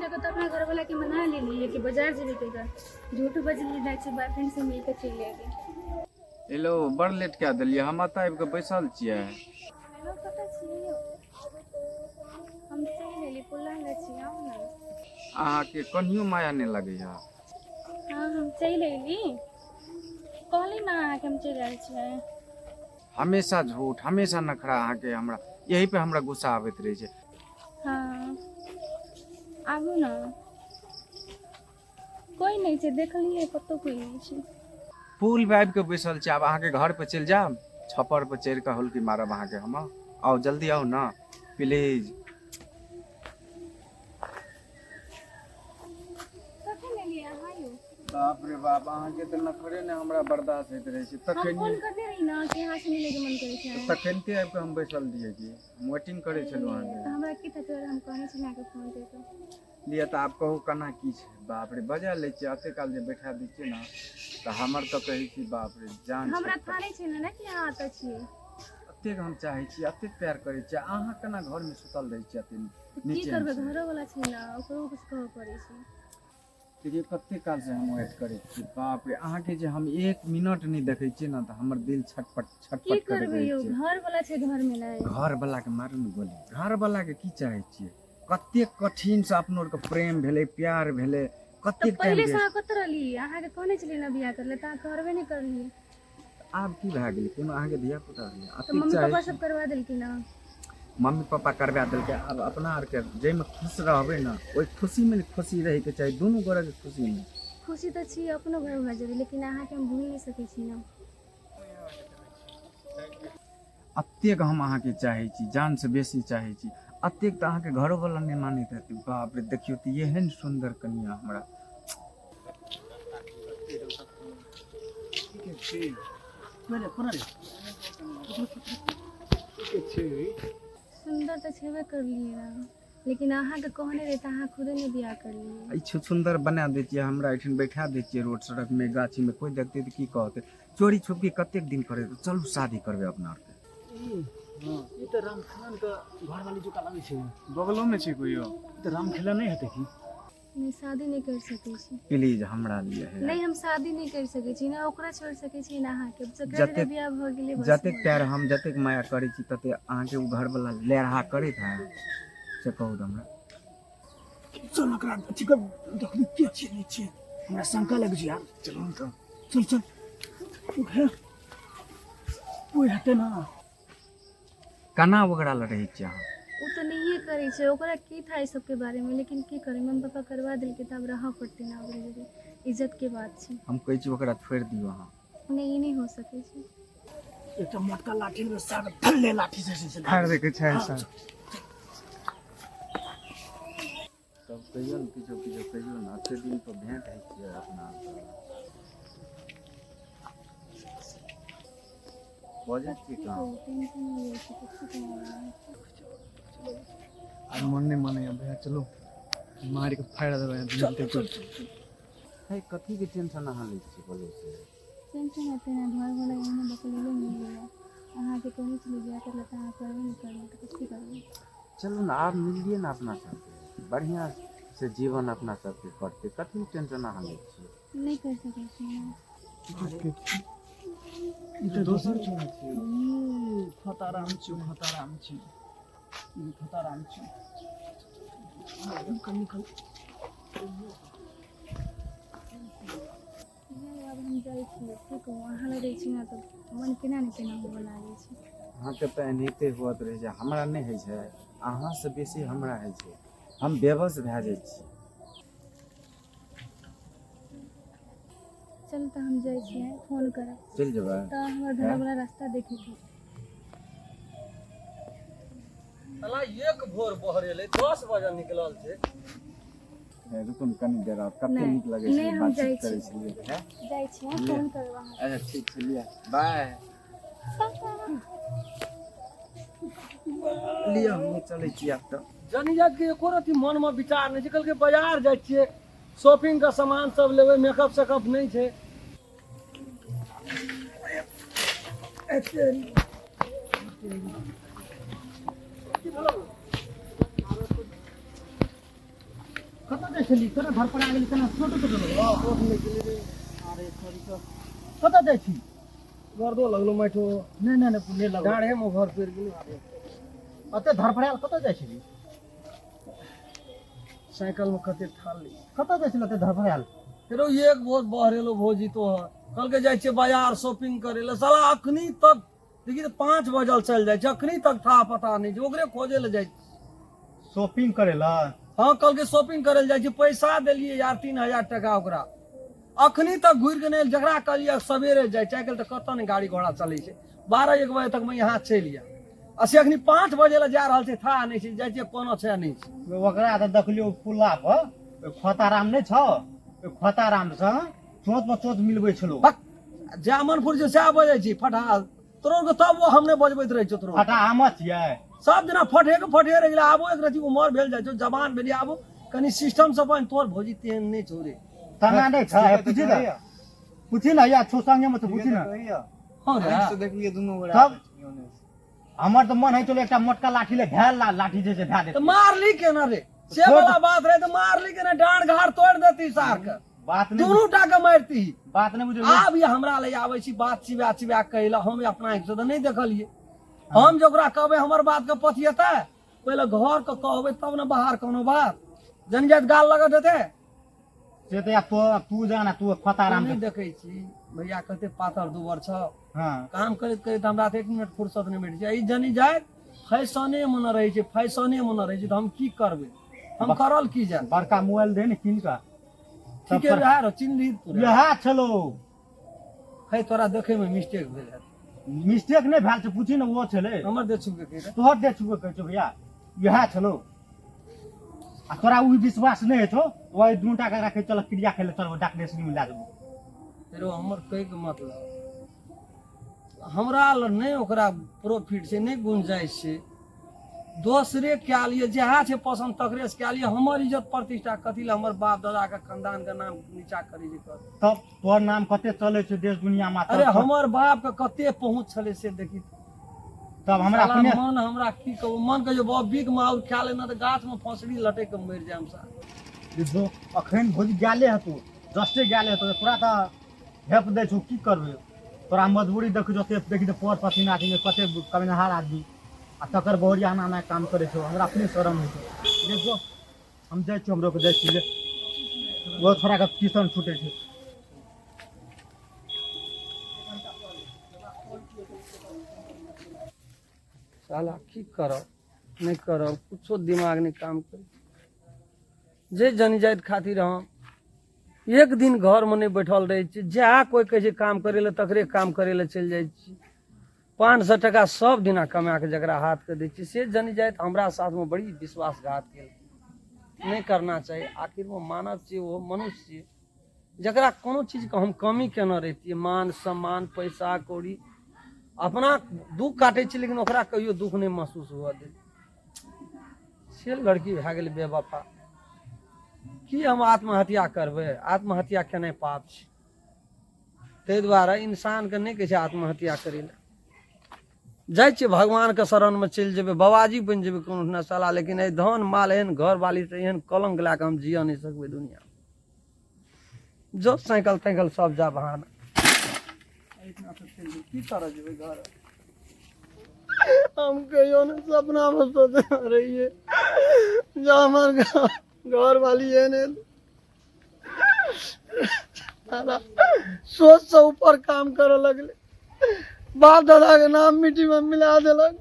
लऽ कऽ तऽ अपना घरवलाके मना लेलियै कि बाजार जेबै कहि कऽ झूठ बजलियै, जाइ छी बॉयफ्रेंड से मिल कऽ चलि अयबै। हेलो, बड़ लेट कए देलियै, हम एतऽ आबि कऽ बैसल छियै। हेलो, कतऽ छियै यौ? हम चलि एली, पुल्ला लग छी, आउ ने। अहाँके कनियो माया नहि लगैया? हँ, हम चलि अयली, कहली ने अहाँके हम चलि आयल छियै। हमेशा झूठ, हमेशा नखरा अहाँके, हमरा यही पे हमरा गुस्सा आबैत रहै छै। हँ, आबू ने, कोइ नहि छै, देखलियै कतहु कोइ नहि छै। पुल पे आबि कऽ बैसल छी, आब अहाँके घर पे चलि जायब, छप्पर पर चढ़ि कऽ हुलकी मारब अहाँके हम। आउ, जल्दी आउ ने, प्लीज। कखन एलियै अहाँ यौ? बाप रे बाप, अहाँके तऽ नखरे ने हमरा बर्दाश्त होइत रहै छै। हम तखन फोन करने रही ने कि अहाँ से मिलैके मन करै छै। तखनते आबि कऽ हम बैसल रहियै कि हम वेटिंग करै छलहुँ तऽ अहाँके। हमरा की था, हम कहने छलियै अहाँके फोन करि कऽ। लिअ तऽ आब कहू केना की छै। बाप रे, बजा लै छियै, एते काल जे बैठा दै छियै ने तऽ हमर तऽ कहै छी बाप रे जान हमरा छटपट। था नहि छै ने कि अहाँ एतऽ छियै। एतेक हम चाहै छी, एतेक प्यार करै छी, अहाँ केना घरमे सुतल रहै छियै एते तऽ की नीचे? करबै, घरोवला छै ने, ओकरो किछु कहऽ पड़ै छै। देखियौ, कते कालसँ हम वेट करै छी। बाप रे, अहाँके जे हम एक मिनट नहि देखै छियै ने तऽ हमर दिल छटपट की छटपट करैत करबै रहै यौ? छै। घरवला छै घरमे नहि। घरवलाके मारू ने गोली, घरवलाके की चाहै छियै? कतेक कठिनसँ अपनो आरके प्रेम भेलै, प्यार भेलै। तऽ कतेक टाइम पहिले से अहाँ कतऽ रहलियै? अहाँके कहने छलियै ने बियाह करले, तऽ अहाँ करबे नहि करलियै। आब की भए गेलै? कोनो अहाँके धिया पुता भेलै? तऽ एतेक मम्मी चाहै पापा छी। सब करवा देलखिन ने। मम्मी पापा करवा देलकै, आब अपना आरके जाहिमे खुश रहबै ने, ओहि खुशीमे ने खुशी रहैके चाही दुनू गोरेके खुशीमे। खुशी तऽ छी, अपनो घर भऽ जेबै, लेकिन अहाँके हम भूलि नहि सकै छी ने। एतेक हम अहाँके चाहै छी, जानसँ बेसी चाहै छी। एतेक तऽ अहाँके घरोवला नहि मानैत हेतै। बाप रे, देखियौ तऽ एहन सुन्दर कनिया हमरा। सुन्दर तऽ छेबे करलियै ने, लेकिन अहाँके कहने रही तऽ अहाँ खुदे नहि बियाह करलियै। ई छुछुन्दर बना दै छियै, हमरा एहिठाम बैठा दै छियै रोड सड़कमे, गाछीमे, कोइ देखतै तऽ की कहतै? चोरी छुपकी कतेक दिन करेबै? चलू, शादी करबै अपना आरके। ई तऽ रामखेलन के घरवाली जकाँ लगै छै। बगलोमे छै कोइ यौ? ई तऽ रामखेलन नहि हेतै की? नहि, शादी नहि कर सकै छी। प्लीज, हमरा लिए है। नहि, हम शादी नहि कर सकै छी, ने ओकरा छोड़ि सकै छी ने अहाँके। जकरा जतेक- जरे बियाह भऽ गेलै बस जतेक भऽ प्यार हम, जतेक माया करै छी, ततेक अहाँके ओ घरवला लेरहा करैत है, से कहू तऽ हमरा। चल, ओकरा अथी कर, देखबी के छियै नहि छियै, हमरा शंका लागि छै यार। चलू ने तऽ। चल चल, उहे कोइ हेतै ना। केना ओकरा लग रहै छियै अहाँ? गेल। ओ तऽ नहिए करै छै, ओकरा की था ई सबके बारेमे? लेकिन की करै, मम्मी पापा करवा देलकै तऽ आब रहऽ पड़तै ने ओकरे जरे, इज्जतके बात छै। हम कहै छी ओकरा छोड़ि दियौ अहाँ। नहि, ई नहि हो सकै छै। एकटा मोटका लाठी लेबै, साग ढल्ले लाठी से से फाड़ि दैके छै सर। तब कहियौ ने, किछो किछो कहियौ ने, एते दिन पर भेंट होइ छियै अपना आरके। बजै छियै की कहाँ? कहू, टेंशन हो जाइ छै, कथी कहू अहाँके। आब मन नहि मानैया भैया, चलू, मारि कऽ फाड़ि देबै। चल चल चल। हे, कथीके टेंशन अहाँ लै छियै, बोलू से। टेंशन हेतै ने, घरवला एहने बकलेले मिल गेलै। अहाँके कहै छलियै बियाह करले तऽ अहाँ करबे नहि करबै, तऽ कथी करबै? चलू ने, आब मिलियै ने, अपना सबके बढ़िआँ से जीवन अपना सबके कटतै। कथी टेंशन अहाँ लै छियै? नहि कर सकै छी ने। ई तऽ दोसर छौड़ा छै। ई खोताराम छी, खोताराम छी, ई खोताराम छी। निकल निकल। नहि, आब हम जाइ छी, की कहू, अहाँ लग रहै छी ने तऽ मन केना ने केना हुअ लागै छै। अहाँके तऽ एनाहिते हुअत रहै छै, हमरा नहि होइ छै। अहाँसँ बेसी हमरा होइ छै, हम बेबस भए जाइ छी। चल तऽ हम जाइ छियै, फोन करब। चलि जेबै? तऽ हमर घरवला रास्ता देखैत है। साला एक भोर बहरेलै, 10 बजे निकलल छै। हे, रुकू ने कनि देर आर, कते नहि, नीक लगै नहि, छै हम बातचीत जाइ करै छी। छलियै हे। जाइ छियै, फोन करब अहाँके। अच्छा, ठीक छै, लिअ, बाय। लिअ, हमहूँ चलै छी आब तऽ। जनी जात के एको रति मन में विचार नहीं छै। कहलकै बाजार जाइ छियै, शॉपिंग के सामान सब लेबै, मेकअप सेकअप नहि छै। कतऽ जाइ छली केना धरपड़ा गेली केना छोटो छोटो लगलो अरे सॉरी सर कतऽ जाइ छी गर्दो लगलो माटो नहि नहि नहि नहि लगलो डाढ़े में घर पड़ि गेलो अते धरपड़ायल कतऽ जाइ छली साइकिल में कते थाल कतऽ जाइ छली अते धरपड़ायल फेरो एक बहुत बहरेलो भौजी तो कहलकै जाइ छियै बाजार शॉपिंग करे लए साला अखनी तक देखी तऽ 5 बजल चलि जाइ छै अखनी तक था पता नहि छै ओकरे खोजे लए जाइ छै शॉपिंग करे ला हँ कहलकै शॉपिंग करे लए जाइ छै पैसा देलियै यार 3000 टका ओकरा अखनी तक घुरि के नहि आयल। जकरा कहलियै सवेरे जाइ छै आइ काल्हि तऽ कतऽ नहि गाड़ी घोड़ा चलै छै 12-1 बजे तक मे यहाँ चलि आयब आ से अखनी 5 बजे लए जा रहल छै था नहि छै जाइ छियै कोनो छै नहि छै ओकरा तऽ देखलियौ पुला पर ओहि खोताराम नहि छौ ओहि खोताराम सँ चोंच पर चोंच मिलबै छलौ बक जामन फुर जे सएह बजै छी फटहा तोरो के तब वो हम नहि बजबैत रहै छौ तोरो फटा हम छियै सब दिना फटे के फटे रहि गेलै आबो एक रति उमर भेल जाइ छौ जवान भेली आबो कनि सिस्टम से बन तोर भौजी तेहन नहि छौ रे तना नहि छै पूछी ने पूछी ने या छौ संगे मे तऽ पूछी ने हँ रे से देखलियै दुनू गोरा तब हमर तऽ मन होइ छलै एकटा मोटका लाठी ले घायल लाठी जे छै धए तऽ देतै मारली केना रे से वाला बात रहे तऽ मारली केना डाँड़ घाड़ तोड़ि देती सार के बात नहि दुनू टा के मारती बात नहि बुझलियै आब ये हमरा लए आबै छी बात चिबा चिबा कहै लए हम अपना आँखि से तऽ नहि देखलियै हम जे ओकरा कहबै हमर बात के पतियेतै पहिले घर के कहबै तब ने बाहर कोनो बात जनजात गाल लगत हेतै से तऽ आब तू जाना तू खोता आराम नहि देखै छी भैया कते पातर दुबर छौ हँ काम करैत करैत हमरा तऽ 1 मिनट फुर्सत नहि भेटै छै ई जनी जाइत फैशने मे न रहै छै फैशने मे न रहै छै तऽ हम की करबै हम करल की जाय बड़का मोबाइल दे ने कीन कऽ ठीके रहे रो चिन्ह तू इएह छलो है तोरा देखै मे मिस्टेक भेल हैत मिस्टेक नहि भेल छै पूछी ने ओ छलै हमर दे छुके के तोहर दे छुके कहै छौ भैया इएह छलो आ तोरा ओ विश्वास नहि होइ छौ ओहि दुनू टा के राखै चल क्रिया खेले चल डॉक्टर मे लए जेबो फेरो हमर कहै के मतलब हमरा लग नहि ओकरा प्रॉफिट छै नहि गुंजाइश छै दोसरे कए लिए जएह छै पसन्द तकरे से कए लिए हमर इज्जत प्रतिष्ठा कथी लए हमर बाप दादा के खानदान के नाम नीचा करै छै कर तब तोहर नाम कते चलै छै देश दुनिया मे अरे हमर बाप के कते पहुँच छलै से देखी तब हमरा अपने मन हमरा की कहू मन कहै छै बीक माउर खा लेना तऽ गाछ मे फसरी लटक के मरि जायब सार जो अखन भोज गेले हेतौ जस्टे गेले हेतौ तोरा तऽ हेप दै छौ की करबै तोरा मजबूरी देखै छौ देखी तऽ पर पसीना छै कते कमेनहार आदमी आ तकर बहुरिया एना एना काम करै छौ हमरा अपने शरम होइ छौ ले जो हम जाइ छियौ हमरो के जाइ छी ले ओ छोड़ाके ट्यूशन छूटै छै साला की करब नहि करब कुछो दिमाग नहि काम करै जे जन जाति खातिर हम एक दिन घरमे नहि बैठल रहै छी जएह कोइ कहै छै काम करै लए तकरे काम करै लए चलि जाइ छी 500 टका सब दिना कमा कऽ जकरा हाथके दै छी से जन जाति हमरा साथमे बड़ी विश्वासघात केलकै नहि करना चाही आखिरमे मानव छियै ओहो मनुष्य छियै जकरा कोनो चीजके हम कमी केने रहितियै मान सम्मान पैसा कौड़ी अपना दुख काटै छी लेकिन ओकरा कहियो दुख नहि महसूस हुअ देल से लड़की भए गेलै बेवफा की हम आत्महत्या करबै आत्महत्या केनाइ पाप छै ताहि दुआरे इंसानके नहि कहै छै आत्महत्या करै लए जाइ छियै भगवानके शरणमे चलि जेबै बाबाजी बनि जेबै कोनो ठिना साला लेकिन एहि धन माल एहन घरवाली से एहन कलंक लए कऽ हम जिअ नहि सकबै दुनिया जो साइकिल ताइकिल सब जा बाहर की करऽ जेबै घर हम कहियो ने सपना में सोचने रहिए जो हमार घर वाली एहन सोच से ऊपर काम करे लगले बाप दादा के नाम मिट्टी में मिला देलक।